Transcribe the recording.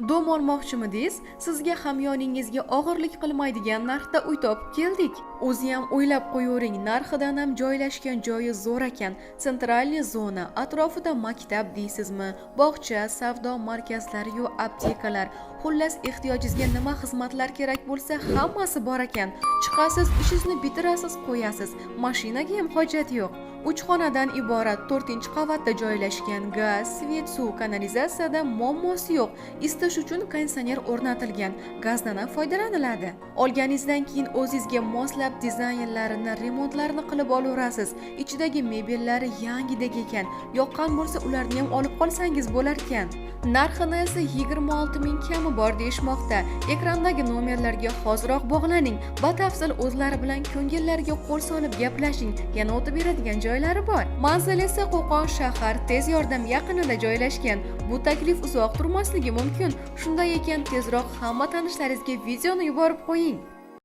Dom olmoqchimidingiz? Sizga hamyoningizga og'irlik qilmaydigan narxda uy topib keldik. O'ziyam o'ylab qo'yavering, narxidan ham joylashgan joyi zo'r ekan. Центральный zona, atrofida maktab deysizmi, bog'cha, savdo markazlari-yu aptekalar. Xullas, ehtiyojingizga nima xizmatlar kerak bo'lsa, hammasi bor ekan. Chiqasiz, ishingizni bitirasiz, qo'yasiz. Mashinaga ham hojat yo'q. 3 xonadan iborat 4-qavatda joylashgan, gaz, svet, suv, kanalizatsiyada muammosi yo'q. Isitish uchun konditsioner o'rnatilgan, gazdan ham foydalaniladi. Olganingizdan keyin o'zingizga moslab dizaynlarini, remontlarini qilib olaverasiz. Ichidagi mebellari yangidek ekan. Yoqqan bo'lsa, ularni ham olib qolsangiz bo'larkan. Narxini esa 26 ming kami bor deyishmoqda. Ekrandagi nomerlarga hoziroq bog'laning. Batafsil o'zlari bilan ko'ngillariga qo'l solib gaplashing. Yana o'tib beradigan joylari bor. Manzil esa Qo'qon shahar, tez yordam yaqinida joylashgan. Bu taklif uzoq turmasligi mumkin. Shunday ekan, tezroq hamma tanishlaringizga videoni yuborib qo'ying.